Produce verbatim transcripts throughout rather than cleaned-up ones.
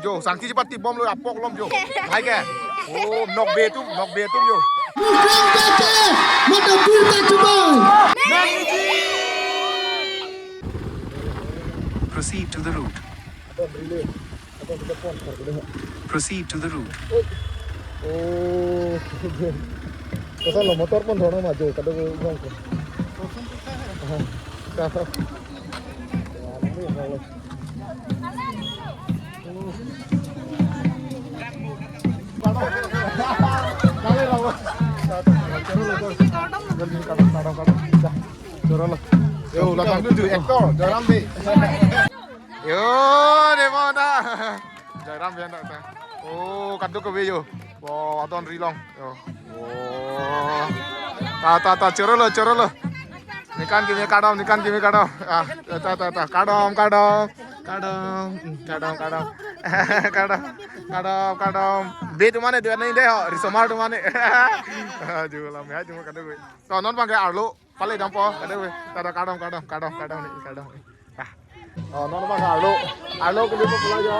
Yo, sangti chepatibomlo apok lom yo. Hai ke. Oh, nokbe atum, nokbe atum yo. Bukan kaca, mata buta cuma. Proceed to the route. Proceed to the route. Oh. Kosonlo, motor pon dhono ma jo, kado ko ngong ko. Aha. Ka. Chorolo. Yo, la tangdun tu actor, Joyram Bey. Yo, dei mo ta. Joyram Bey ta. Oh, kadokave yo. Wow, adon rilong. Yo. Oh. Ta, ta, ta, chorolo, chorolo. Ningkan kimi kardom, ningkan kimi kardom. Ah, ta, ta, ta, kardom, kardom. Kardom, hmm, kardom, kardom. Kardom, kardom, kardom. Bey atum mane dua ni dei ho, risomar atum mane. Ajo lam ya, cuma kadokave. To non abang ke arlo, pale dampo, kadokave. Ta, ta, kardom, kardom, kardom, kardom ni, kardom ni. Ah. Oh, non abang ke arlo. Arlo ke dei mo pula yo.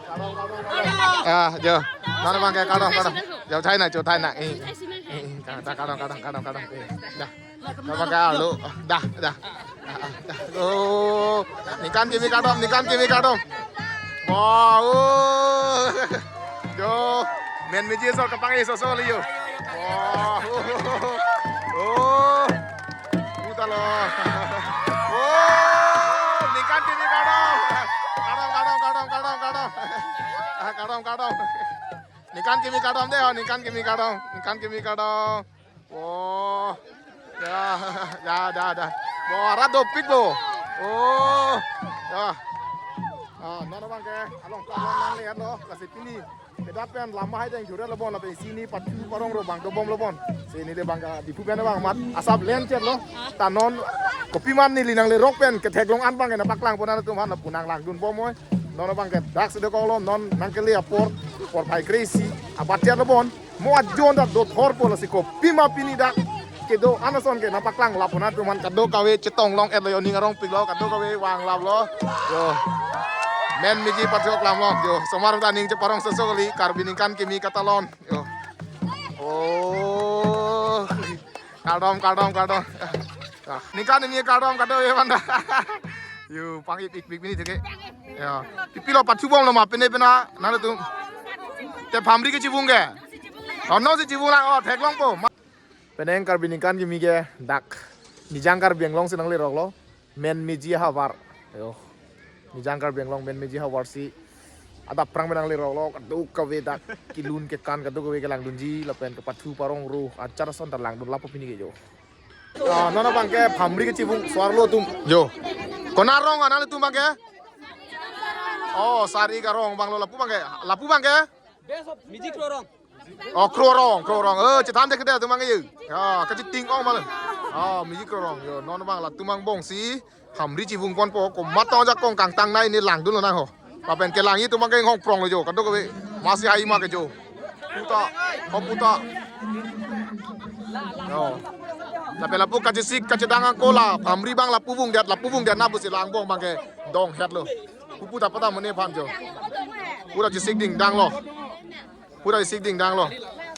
Kardom, kardom, kardom. Ah, jo. Non abang ke kardom, kardom. Jo, thai nang, jo, thai nang. Eh, eh, eh, ta, ta, kardom, kardom, kardom, kardom. Eh, dah. Abang ke arlo. Dah, dah. Ah, ah, dah. Oh, ningkan kimi kardom, ningkan kimi kardom. Wow. Jo, men meji asor kapangis aso kali yo. Wow. Oh. Puta lo. Oh, ningkan kimi kardom. Kardom, kardom, kardom, kardom, kardom. Ah, kardom, kardom. Ningkan kimi kardom dei ho, ningkan kimi kardom, ningkan kimi kardom. Oh. Ya, ya, ya, ya. Bo, rat dopik bo. Oh. Ya. Ah, non abang ke along along nangle lo, lasi pini. Kedo pen lama hai deng jure lo bon, lapen isi ni pathu parong ro bang dobomlo bon. Si neli abang ke Diphu pen abang mat asap len chet lo. Ta non kopi man neli nanglerok pen ketheklong an abang ke nangpaklang pon nangtum aphan lapu nanglangdun bom oi. Non abang ke dak si dokoklo, non nangkele apor, porphai kre-isi abat chet lo bon. Mo ajon dak dothorpo, lasi kopi ma pini dak kedo an ason ke nangpaklang lapu nangtum aphan, kadokave chetong long-et lo yo, ning arong piklo, kadokave vang laplo. Yo. Men meji pathok lam long yo. Somar ta ning cheparong soso kali, Karbi ningkan kimi katalon. Yo. Oh. Kardom, kardom, kardom. Ah, ningkan kimi kardom, kardom ya banda. Yo, pang-ip-ik pik pini theke. Ya. Pipilo pathu bomlo ma pine pina, nangtum. Te phamri kechibung ke. Oh, non si chibung lang, oh, theklongpo. Ma- Penang Karbi ningkan kimi ke dak Nijang Karbi Anglong si nangleroklo. Men meji ahavar. Yo. Nijang Karbi Anglong men meji ahavar si adap prang pen nangleroklo, kadokave dak kelun kekan kadokave kelangdunji lapen kepathu parong ro achar ason ta langdun lapu pini ke jo. Ah, non abang ke phamri kechibung so-arlo atum. Jo. Konat arong nangtum abang ke? Oh, Sari Karong abang lo, lapu abang ke. Lapu abang ke? Meji Kro Rong. Oh, Kro Rong, Kro Rong. Eh, chethan dei kede atum abang ke. Ya, kachiting ong mal. Ah, meji Kro Rong. Yo, non abang latum angbong si phamri chibung ponpo, komat tong ajakong kangtang nai ne langdunlo nang ho. Lapen kelangji atum abang ke inghong pronglo jo, kadokave masi hai ma ke jo. Puta, oh puta. Yo. Lapen lapu kachesik kachedang angko la phamri abang lapu vungdet, lapu vungdet na pusi la angbong abang ke donghetlo. Pu puta pata mane aphan jo. Pura chesik dingdanglo. Pura chesik dingdanglo.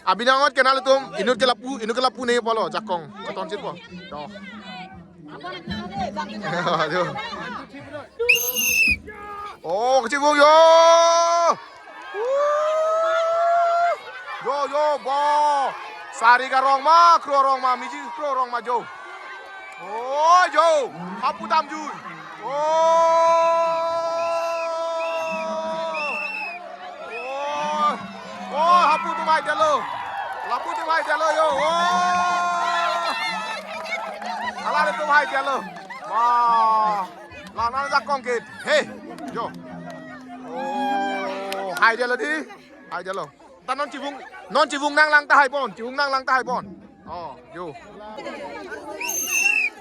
Abinangot kenal atum, inut ke lapu, inut ke lapu ne polo, jakong, katon chit po. Yo. Aduh. Oh, kechibung yo. Yo, yo, bo. Sari Karong ma, Kro Rong ma, meji Kro Rong ma jo. Oh, jo. Hapu damjui. Oh. Oh. Oh, hapu atum haidetlo. Lapu atum haidetlo yo. Oh. Hala atum haidetlo. Wah. La nangjakong ke. Hey. Jo. Oh, haidetlo dei. Haidetlo. Ta non chibung, non chibung nanglang tahai bon, chibung nanglang tahai bon. Oh, jo.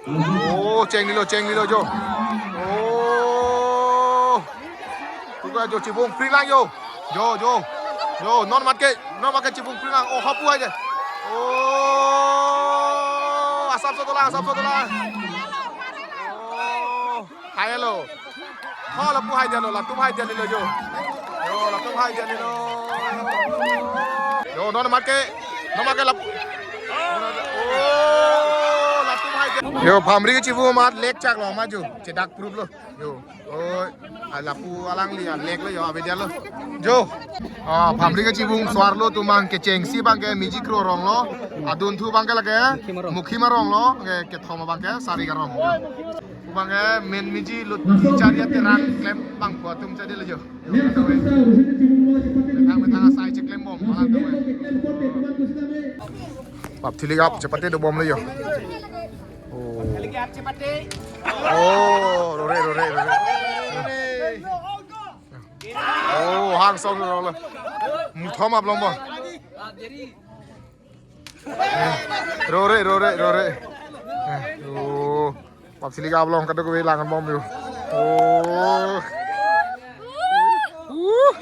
Oh, chenglilo, chenglilo jo. Oh. Puka jo chibung pringlang jo. Jo, jo. Jo, non mat ke, non mat ke chibung pringlang. Oh, hapu aja. Oh, asap so dolang, asap so dolang. Oh, haidetlo. Oh, lapu hai dia lo, latum hai dia lo jo. Yo, latum hai dia lo. Yo, non mat ke, non mat ke lapu. Oh, latum hai dia. Yo, phamri kachivung amat lek chak lo ma jo. Chedak proof lo. Yo. Oh, ah, lapu alangli, ah, lek lo yo, ave dia lo. Jo. Ah, phamri kachivung swarlo atum abang kechengsi abang ke Miji Kro arong lo. Adunthu abang ke lake Mukhim arong lo, ke kethom abang ke Sarik arong. Abang ke main Miji lo, chari ate rang klem abang ko atum chari lo jo. Methang methang asai cheklem bom, malang tawai. Bapthili kap chepate dobom lo jo. Oh. Oh, rore, rore, rore. Oh, hang song rore. Muthom ablong bom. Rore, rore, rore. Eh, oh. Bapthili kap along kadokave lang bom jo. Oh. Uh.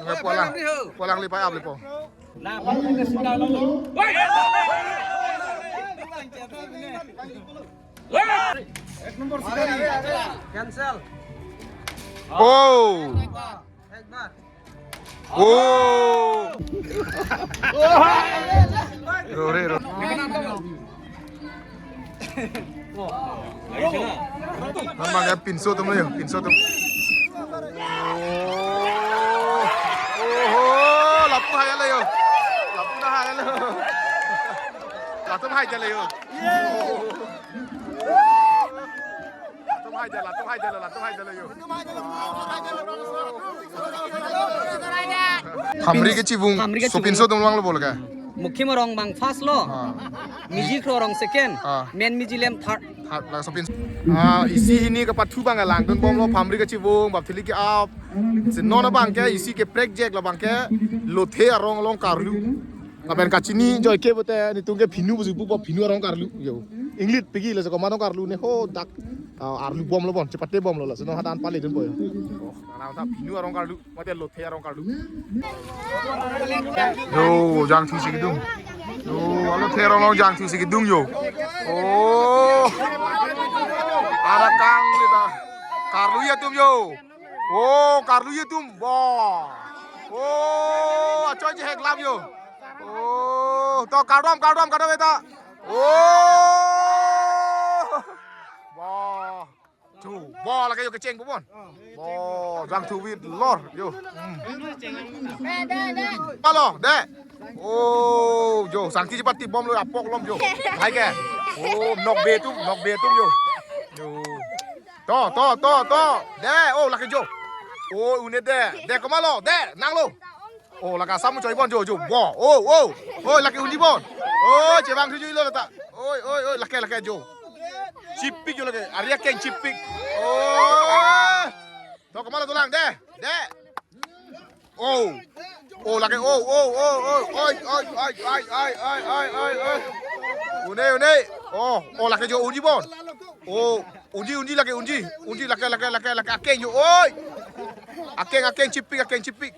Ngai pulang. Pulang lipai ap lipo. Cancel. Oh. Oh. Rore, rore. Mama ya pinso atum lo yo, pinso atum. Oh. Oh, lapu hai lo yo. Lapu na hai lo. Latum hai dia lo yo. Latum hai dia, latum hai dia, latum hai dia lo yo. Phamri kachivung, phamri kachivung. Sopinso atum vanglo bol ke. Mukhim arong abang first lo. Ah. Miji Kro arong second. Ah. Main Miji lem third. Third la sopin. Ah, isi hini kapathu abang langdun bomlo phamri kachivung, bapthili ke ap. Si non abang ke isi ke prek jek la abang ke Lothe arong along karlu. Lapen kachini joike bote netum ke Phinu pusi pupo, Phinu arong karlu. Yo. Inglit pegi la se komat arong karlu ne ho dak, ah, arlu bomlo bon, chepate bomlo la. Si non hadan pale dunpo yo. Nang ta Phinu arong karlu, mate Lothe arong karlu. Yo, jangthu si kedung. Yo, Lothe arong along jangthu si kedung yo. Oh. Anak kang kita. Karlu ya atum yo. Oh, karlu ya atum. Bo. Oh, achoi je hek lam yo. Oh, to kardom, kardom, kardom eta. Oh. Bo. Chu, bo lake yo kecheng po bon. Bo, jangthu vit lor yo. Hmm. Alo, de. Oh, jo, sangki chepate bomlo apok lom jo. Hai ke. Oh, nokbe atum, nokbe atum yo. Yo. To, to, to, to. De, oh, lake jo. Oh, un-e de. De, komatlo, de, nanglo. Oh, lake Assam choi bon jo, jo. Bo, oh, oh. Oh, lake unji bon. Oh, chevang thuji lo lata. Oi, oi, oi, lake, lake jo. Chipik jo lake. Ari akeng chipik. Oh. To, komatlo dolang, de. De. Oh. Oh, lake, oh, oh, oh, oh, oi, oi, oi. Un-e, un-e. Oh, oh, lake jo unji bon. Oh, unji, unji lake, unji. Unji lake, lake, lake, lake, akeng jo, oi. Akeng, akeng, chipik, akeng, chipik.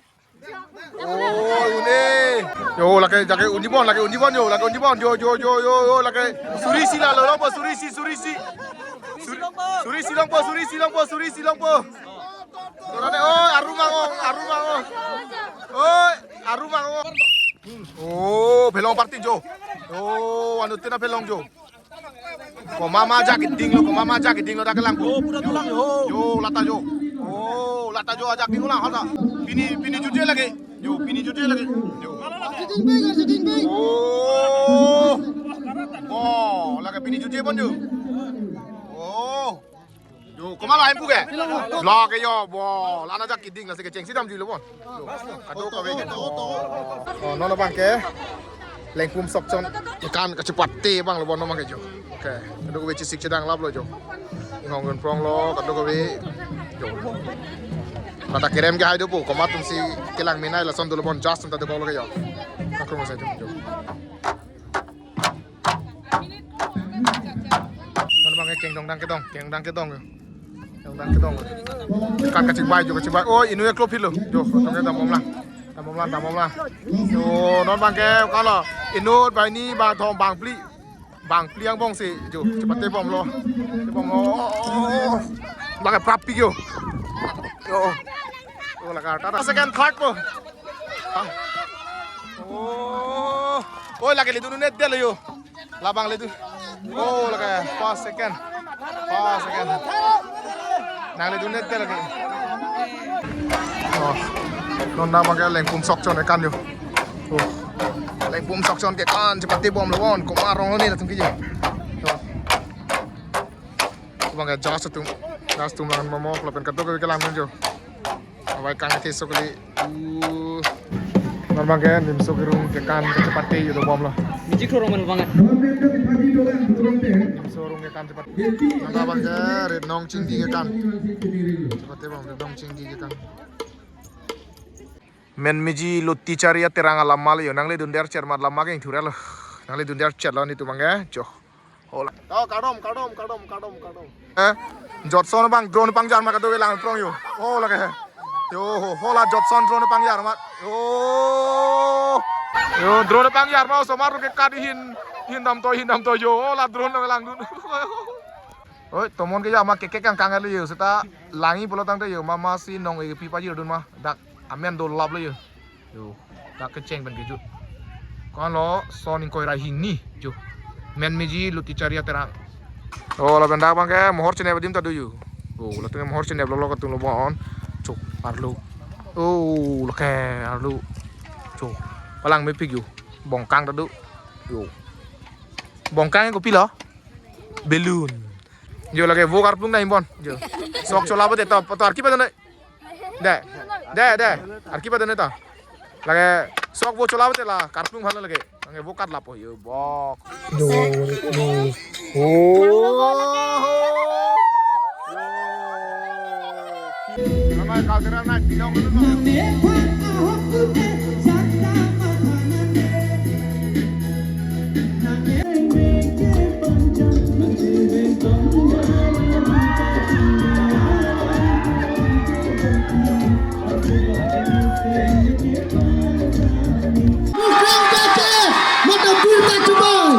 Oh, un-e. Yo, lake, lake unji bon, lake unji bon yo, lake unji bon. Yo, yo, yo, yo, yo, lake. Suri si la lo, longpo, suri si, suri si. Suri, suri si longpo, suri si longpo, suri si longpo. Torane, oi, arum ango, arum ango. Oi, arum ango. Oh, phelong party jo. Oh, anuttin aphelong jo. Komat ma ajak keding lo, komat ma ajak keding lo dak kelang. Oh, pura dolang yo. Yo, lata jo. Oh, lata jo ajak ding ulang hata. Pini, pini juje lake. Yo, pini juje lake. Yo. Sitting big, sitting big. Oh. Oh, lake pini juje bon yo. Oh. Yo, komat la hempu ke? Lake yo, bo. La-an ajak keding lasi kechengsi damjui lo bon. Yo, kadokave ke. Oh, non abang ke. Lengpum sokchon. Ikan kachepate abang lo bon non abang ke jo. Okay. Kadokave chesik chedang lap lo jo. Inghong gun prong lo, kadokave. Jo. Lata kerem ke hai dopo, komat atum si kelang menai lason dolo bon jas atum ta dokok lo ke jo. Kakrong sai atum jo. Non abang ke kengdong dang kedong, kengdong dang kedong. Kengdong dang kedong. Kat kachikbai jo, kachikbai. Oh, inut ya klop hilo. Jo, tong ya dambom lang. Dambom lang, dambom lang. Jo, non abang ke kalo. Inut, banghini, bangthom, bangphli. Bangphli angbong si, jo, chepate bomlo. Bomlo. Lake prap pik yo. Yo. Oh, lake arta second, third po. Ah. Oh. Oi, lake ledun un-edetlo yo. Labang ledun. Oh, lake first, second. First, second. Nang ledun un-edet lake. Oh. Non abangke Lengpum Sokchon kekan yo. Oh. Lengpum Sokchon kekan chepatebomlo bon. Komat arong lo ne latum ke yo. Oh. Abangke judge atum, judge atum lang momok lapen kadokave kelang jo. Awai kang ke sokli. Uh. Non abangke Nimso Kirung kekan kachepate yo dobomlo. Mijik rong man bang. Nimso Rung kekan chepate. Non abangke Ritnong Chingdi kekan. Chepatebom Ritnong Chingdi kekan. Menmiji Loti Chari Aterang alam mal yo. Nangli dunderchet mat, lam ma ke ingthurlo. Nangli dunderchetlo netum abangke. Jo. Hola. Oh, kardom, kardom, kardom, kardom, kardom. Eh, Jotson abang drone pangjar ma kadokave lang prong yo. Oh, lake. Yo, hola Jotson drone pangjar ma. Yo. Yo, drone pangjar ma osomar ke kadi hin, hin damtoi, hin damtoi yo. Hola drone langdun. Oi, tomon ke ya ma kekek kangkang lo yo. Seta langji pulo tangte yo, mama si nong-e pi pajirdun ma. Dak amen dolaplo yo. Yo, dak kecheng pen kejut. Konlo, son ingkoi ra hini, jo. Menmiji Loti Chari Aterang. Oh, lapen dak abangke mohor chenep adim ta do yo. Oh, latum mohor cheneplo lo katung lo bon. Chok, arlo. Oh, lake arlo. Chok. Palang mepik yo. Bongkang ta do. Yo. Bongkang kopilo? Balloon. Jo, lake vok arplung nang bon. Jo. Sok chola pute to, to arki padon noi. De, de, de. Arki padon noi to. Lake sok vok chola pute la karplung aphan lake. Lake vok kat lapo yo bok. Jo, jo. Oh. Namai cultural night, bilong dulu, no? Bukrang baca, mata pur tak cebai.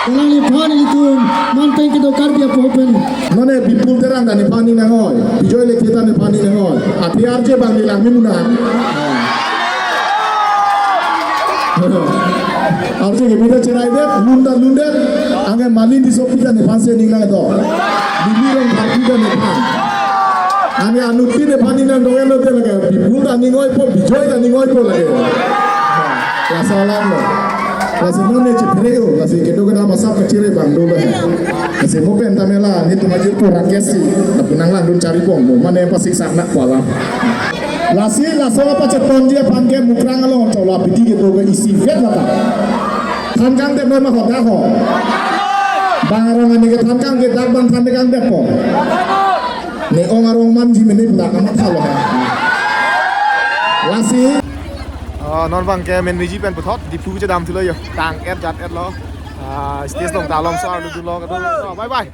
Alangli aphan ilitum, manteng kedo Karbi apo pen. Mane Bipul Terang ta nephan ning nangoi. Bijoy Lekthe ta nephan ning nangoi. Ati arje bang nilang mimuna. Arje ke mita cherai det, lun ta lun det. Anke Malin Tissopi ta nephan si ning nangdo. Bili Rongpharpi ta nephan. Anke anuttin nephan ning nangdo, elo te lake. Bipul ta ning oipo, Bijoy ta ning oipo lake. Lasi alam lo. Lasi non ne chephere yo, lasi kedo kedam asap kachere bang dolo. Lasi mo pen ta mela, netum ajirpo Rakesh si, lapu nanglangdun chari pong mo, mane pasik sak nak kuala. Lasi laso apa chetonji aphan ke Mukrang along chola piti kedo ke isivet lata. Than kangdep noi ma hoda ho. Bang arong ani ke than kang ke dak bang than kangdeppo. Ne ong arong manji mene pula kamatha lo. Lasi. Oh, non abangke Menmiji pen puthot, Diphu chedam thulo yo. Tang-et jat-etlo. Ah, stage along ta alomso arlu dunlo kado. Oh, bye bye.